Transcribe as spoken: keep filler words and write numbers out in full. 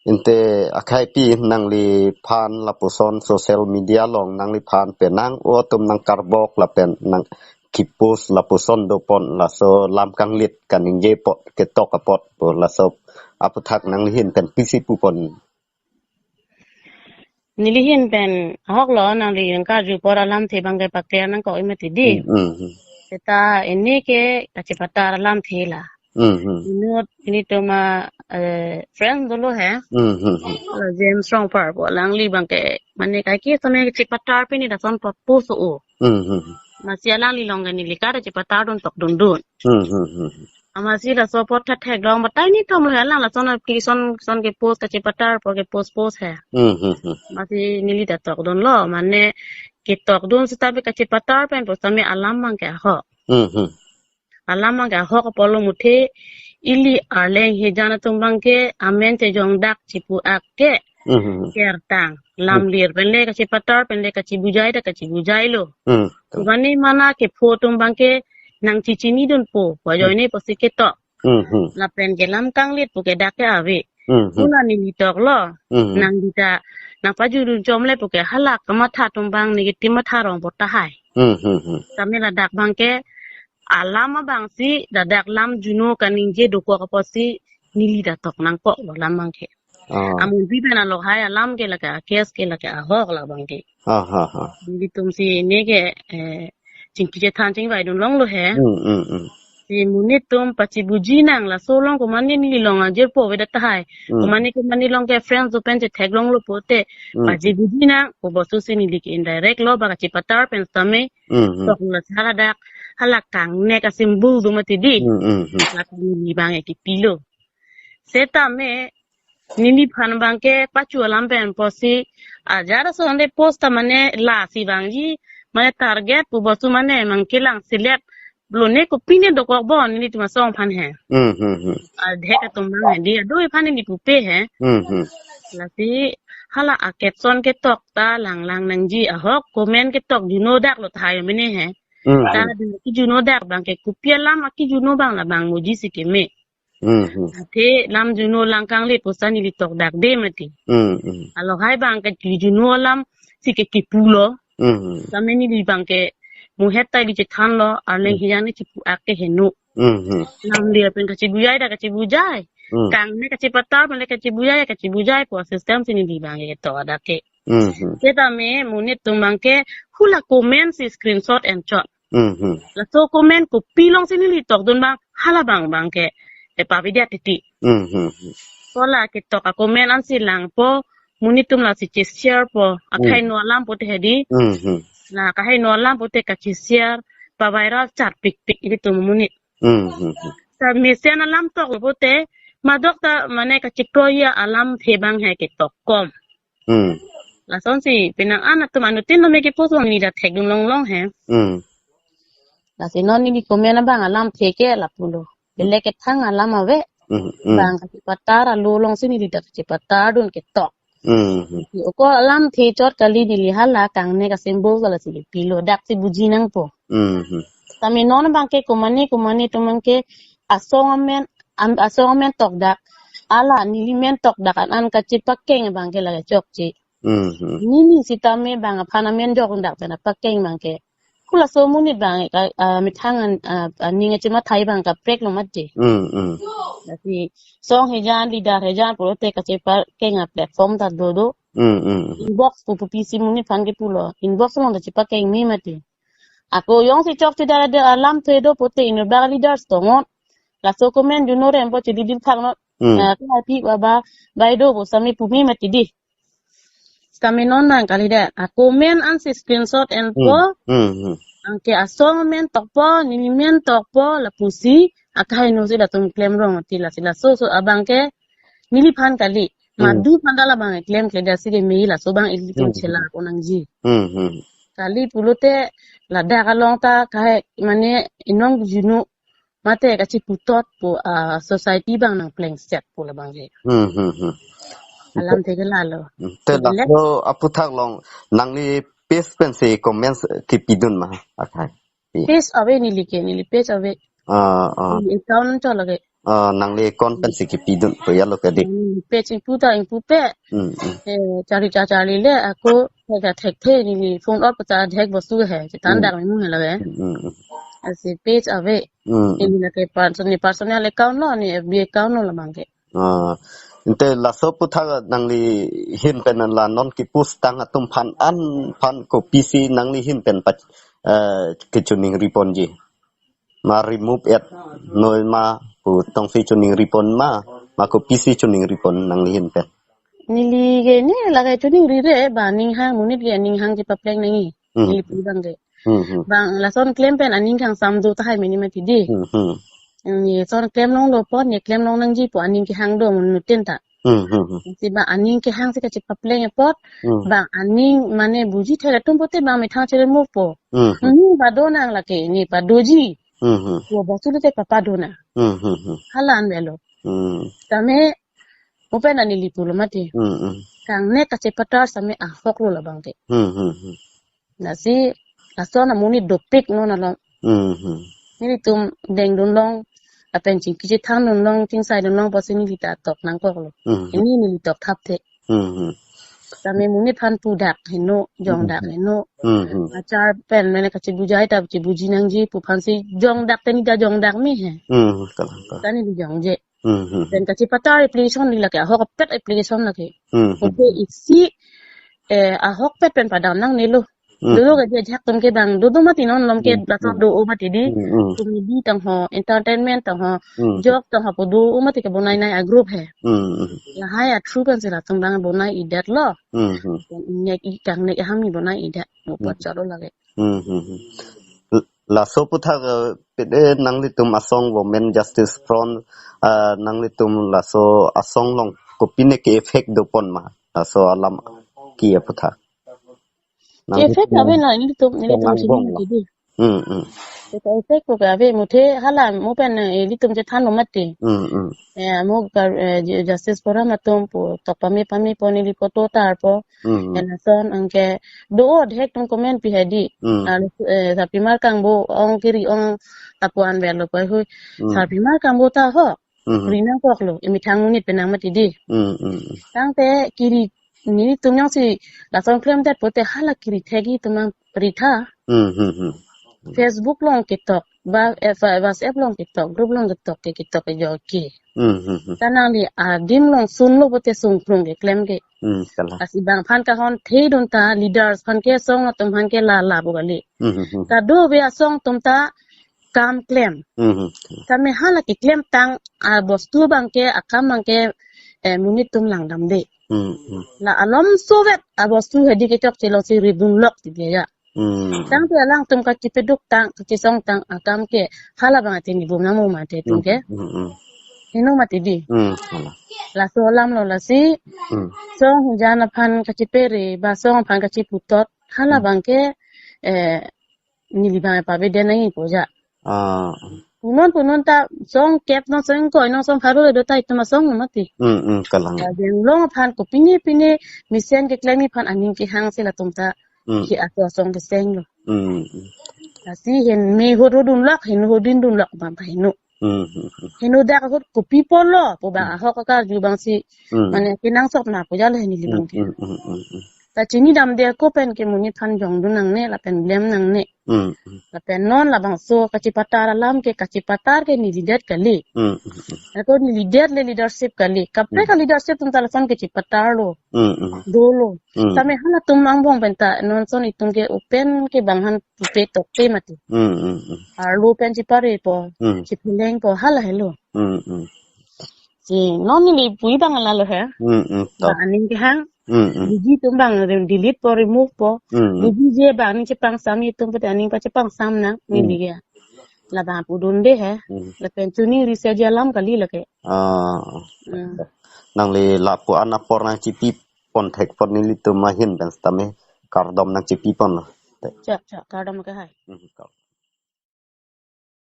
Ante akhai pi nangliphan lapuson social media along nangliphan penang o atum nangkarbok lapen nangkepost lapuson dopon laso lam kanglit kaningje apot ketok apot pu laso aputhak nanglihin pen pisi pupon. Nelihin pen ahok lo nangli nangkarju apor alamthe abangke pakler nangkok imati di. Hmm, hmm, hmm. Seta ini ke kachepatar alamthe la. Hmm, hmm. Inut ini atum a, eh, friend dolo he. Hmm, hmm, hmm. La James Rongphar pu alangli abangke mane kaike same chepatar pini lason apot post o. Hmm, hmm, hmm. Amatsi alangli along ke neli kar chepatar dun tokdundun. Hmm, hmm, hmm, hmm. Amatsi laso apot thetheklong batai ni atum lo he alang lason apli son son kepost kachepatar apor kepost post he. Hmm, hmm, hmm. Amatsi neli ta tokdunlo mane ketokdun seta pi kachepatar pen pu same alam abangke ahok. Hmm, hmm. Alam abangke ahok apotlo muthe ili arleng hijan atum abangke amen chejongdak chipu ak ke. Hmm, hmm, hmm. Kertang lam, hmm, lir penle kachepatar penle kachebujai ta kachebujai lo. Hmm. Mane mana kepho atum abangke nangchechini dunpo pu ajoine pusi ketok. Hmm, hmm. Lapen ke lam kanglit pu ke dak ke ave. Hmm, hmm. Puna neli toklo. Hmm, hmm. Nangli ta nangpajudun chomle pu ke hala kamatha atum abang negative matha rong apot tahai. Hmm, hmm, hmm. Same ladak abangke alam abangsi ladak lam juno kaningje dokok apotsi neli ta tok nangkok lo alam abangke. Ah. Amun pi pen alok hai alam ke lake a-case ke lake ahok labangke. Ha, ha, ha. Nelitum si ini ke, eh, chingki chethan chingvai dun longlo he. Hmm, hmm, hmm. Si monit atum pachebuji nang laso along komane neli along ajirpo avedet tahai. Hmm. Komane komane along ke friends atum pen chetheklonglo pote. Hmm. Pachebuji nang pu bostu si neli ke indirect lo ba kachepatar pen same. Hmm, hmm. Tok la hala dak hala kangnek a-symbol do mati di. Hmm, hmm, hmm. Lapen neli abang ekipilo. Setame neliphan abangke pachu alam pen pusi ajat ason de post ta mane lasi vangji mane target pu bostu mane mangkelang select lo ne kopine dokok bon nelitum asong aphan he. Hmm, hmm, hmm. Adhek atum abang he di ado aphan neli pupe he. Hmm, hmm. Lasi hala a-caption ketok ta langlang nangji ahok comment ketok juno dak lo tahai mene he. Hmm, ta hmm. Di kijuno dak abangke kopi alam akijuno abang labang muji si keme. Hmm, hmm. Athe lam juno lang kanglit pusi neli tokdak de mati. Hmm, hmm. Alok hai abangke kijuno alam si ke kipulo. Hmm, hmm. Same neli abangke muhet ta ili chethanlo arleng, hmm, hijan ni chipu ak ke heno. Hmm, hmm. Lam lir pen kachebujai ta kachebujai. Hmm. Kangnek kachepatar mane kachebujai kachebujai pu system si neli abangke tok adak ke. Hmm, hmm. Setame monit atum abangke hula comment si screenshot enchot. Hmm, hmm. Laso comment kopi along si neli tokdun abang hala abang abangke epavidet titi. Hmm, hmm, hmm. Hala ketok a-comment ansi langpo monit atum lasi che-share po. Hmm. Akaheno alam pote he di. Hmm, hmm. La akaheno alam pote kache-share paviral chat pikpik ilitum monit. Hmm, hmm, hmm. Sa mesen alam toklo pote madok ta mane kacheproya alamthe abang he ketok kom. Hmm. Lasonsi penang an atum anuttin lo me kepost abang neli ta thekdun longlong he. Hmm. Lasi non neli comment abang alamthe ke lapulo. Belek kethang alam ave. Hmm, hmm. Bang kachepatar alo along si neli ta kachepatar dun ketok. Hmm, hmm. Ako alamthe chot kali neli hala kangnek a-symbol kalasi pilo dak si buji nangpo. Hmm, hmm. Tame non abangke komane komane atum abangke asong amen, am-, asong amen tokdak. Ala neli men tokdak an an kachepakeng abangke lake chokche. Hmm, hmm. Neli sitame bang aphan amen jok dak pen apakeng abangke. Halaso amonit abang ka, ah, methang an, ah, aning achemathai abang kaprek lo mati. Hmm, hmm. Lasi song hijan leader hijan pulote kachepakeng a-platform ta dodo. Hmm, hmm, hmm. Inbox pu pu pisi monit aphan kepulo. Inbox along ta chepakeng me mati. Ako jongsi chokche dak dak alamthe do pote inut abang leaders tongot. Laso comment juno rem po chedidil thang not. Hmm. Ah, kaipi ba ba bai do pu same pu me mati di. Kami non nang kali dak. A-comment ansi screenshot enpo. Hmm, hmm, hmm. Anke asong amen tokpo, neli men tokpo, lapusi akaheno si latum klem rong ti lasi laso so abangke neliphan kali. Hmm. Madu aphan ta labang klemkle dak si keme laso abang ilitum, hmm, chela ko nangji. Hmm, hmm. Kali pulote ladak along ta kahai mane inong juno mate kachiputot pu, ah, society abang nangplengset pu labang he. Hmm, hmm, hmm. Alamthe ke lalo. Hmm. Te, belek, laso aputhak along nangli page pensi comments kipidun ma akhai? Page ave neli ke, neli page ave. Ah, ah. Neli account chot lake. Ah, nangli account pensi kipidun po ya lo kadi. Hmm, page ingpu ta ingpupe. Hmm, hmm. Eh, charli cha charli le ako thek thekthe neli phone or pata dhek bostu he. Chetan Hmm. dak memu he lage. Hmm, hmm, hmm. Lasi page ave. Hmm, hmm. Neli lake person, ne personal account lo, ne F B account lo labang ke. Ah, ante laso aputhak nangli ahin pen la non kipost tang atum aphan an aphan kopisi nangli ahin pen pat, eh, kechoningri ponji. Ma remove et noi ma pu tongsi choningri pon ma, ma kopisi choningri pon nangli ahin pen. Neli ke ne lake choningri re ba aning hang monit ke aning hang chepapleng nangji. Mhm. Neli pu abang ke. Mhm. Bang lason klem pen aning kangsam do tahai meni mati di. Mhm. Ne lason klem longlo pon ne klem long nangji pu aning kehang do monit tin ta. Mhm. Si ba aning kehang si kachepapleng apot. Mhm. Bang aning mane buji thek atum pote bang methang chere mo po. Mhm. Hmm, pado nang lake ne padoji. Mhm. Pu bostu le te papado nang. Mhm. Hala an avelo. Hmm. Tame open ani lipu lo mati. Hmm, hmm. Kangnek kachepatar same ahok lo labang ke. Hmm, hmm, hmm. Lasi lason amonit dopik non along. Hmm, hmm. Nelitum dengdun long, lapen chingki chethang dun long, chingsai dun long, pusi neli ta tok nangkok lo. Hmm, hmm. Pini neli tok thap the. Hmm, hmm. Tame monit aphan pu dak heno, jong dak Hmm, hmm. heno. Hmm, hmm. Achar pen mane kachebujai ta chebuji nangji pu aphan si jong dak te neli ta jong dak me he. Hmm, kalang, kalang. Ta neli jongje. Hmm, hmm. Pen kachepatar application neli lake ahokpet application lake. Hmm, hmm. Oke isi, eh, ahokpet pen padam nangne lo. Hmm. Dodo ke dia jak atum ke bang dodo mati non lom ke Hmm, lason hmm. do-o mati di. Hmm, hmm. Comedy tang ho, entertainment tang ho, Hmm. joke tang ho pu do-o mati ke bonai nai a group he. Hmm, hmm. Lahai a through pen si latum bang bonai idet lo. Hmm, hmm. Nek i kangnek ham ni bonai idet. Mo Hmm. pot chalo lage. Hmm, hmm, hmm. L-, laso aputhak, eh, pede nanglitum asong Women Justice Front, ah, nanglitum laso asong along kopine ke-effect do pon ma laso alam ke aputhak. Nang ke-effect ave na nelitum, nelitum angbong chini la. Mati di. Hmm, hmm. Ke-effect ko ke ave muthe hala mo pen, eh, nelitum chethan lo mati. Hmm, hmm. Eh, mo ka, eh, Ju-, Justice Forum atum pu tok pame pame pon neli photo tar po. Hmm. Ena son anke do-o dhek atum comment pi hedi. Hmm. Al, eh, sarpimar kangbo ong kiri ong tapuan avelo pu hui. Hmm. Sarpimar kangbo ta ho. Hmm. Ri nangkok lo, emethang monit penang mati di. Hmm, hmm, hmm. Tangte kiri nelitum jongsi lason klemdet pote hala kiri thekji atum nang ritha. Hmm, hmm, hmm. Facebook along ketok, ba, eh, WhatsApp along ketok, group along ketok ke ketok ke jo ke. Hmm, hmm, hmm. Ta nangli adim along sunlo pote sungkrung keklem ke. Hmm, kalang. Lasi bang aphan kahon thedun ta leaders aphan ke asong atum aphan ke la la bo kali. Hmm, hmm, hmm. Kadokave asong atum ta kam klem. Hmm, hmm. Tame hala keklem tang abostu abang ke akam abang ke, eh, monit atum langdamde. Hmm, hmm. La alomso vet abostu hedi kechok chelo si ridun lok ti dia ya. Hmm. Tangte alangtum kachepeduk tang, kachesong tang akam ke hala abang ati ni bum nang mo mati atum ke. Hmm, hmm, hmm. Heno mati di. Hmm, hala. Laso alam lo lasi. Hmm. Song hujan aphan kachepere, ba song aphan kacheputot. Hala Hmm. abang ke, eh, neli abang paveden nangji pu ja. Ah. Punon punon ta song kep non song koi non song pharo do ta itum asong lo mati. Hmm, hmm, kalang. Ya, deng long aphan kopine pine mesen keklem aphan aning kehang si latum ta Hmm. ke ato asong keseng lo. Hmm, hmm. Lasi hen me hot hot dunlok, hen hot din dunlok abang ta heno. Hmm, hmm, hmm. Heno dak ahut kopi pulo, pu bang Hmm. ahok akarju abang si, Hmm. mane kenangsot na pu ja lo heni Hmm, libang ke. Hmm, hmm, hmm, hmm. Ta chinidamde ako pen ke monit aphan jongdun nangne, lapen blem nangne. Hmm, hmm. Lapen non labangso kachepatar alam ke kachepatar ke nelidet kali. Hmm, hmm, hmm. Ako nelidet le leadership kali. Kaprek Hmm. ka leadership atum ta lason kechepatar lo. Hmm, hmm. Dolo. Hmm. Tame halatum angbong pen ta non son itum ke open ke bang aphan pupe tokpe mati. Hmm, hmm, hmm. Arlo pen chepare po, Hmm. chepheleng po, hala helo. Hmm, hmm. Si non neli pu abang lalo he. Hmm, hmm, Ba tok. aning kehang, Hmm, hmm. buji atum abang rem delete po, remove po. Hmm, hmm. Buji je ba aning chepangsam itum pute aning pachepangsam nang, Hmm. neli ya. Labang pudunde he. Hmm. Lapen choningri si aji alam kali lake. Ah. Hmm. Nangli lapu-an apor nangchepi pon thek pon nelitum ahin pen setame kardom nangchepi pon lo. Chak, chak, kardom ke hai. Hmm, kardom.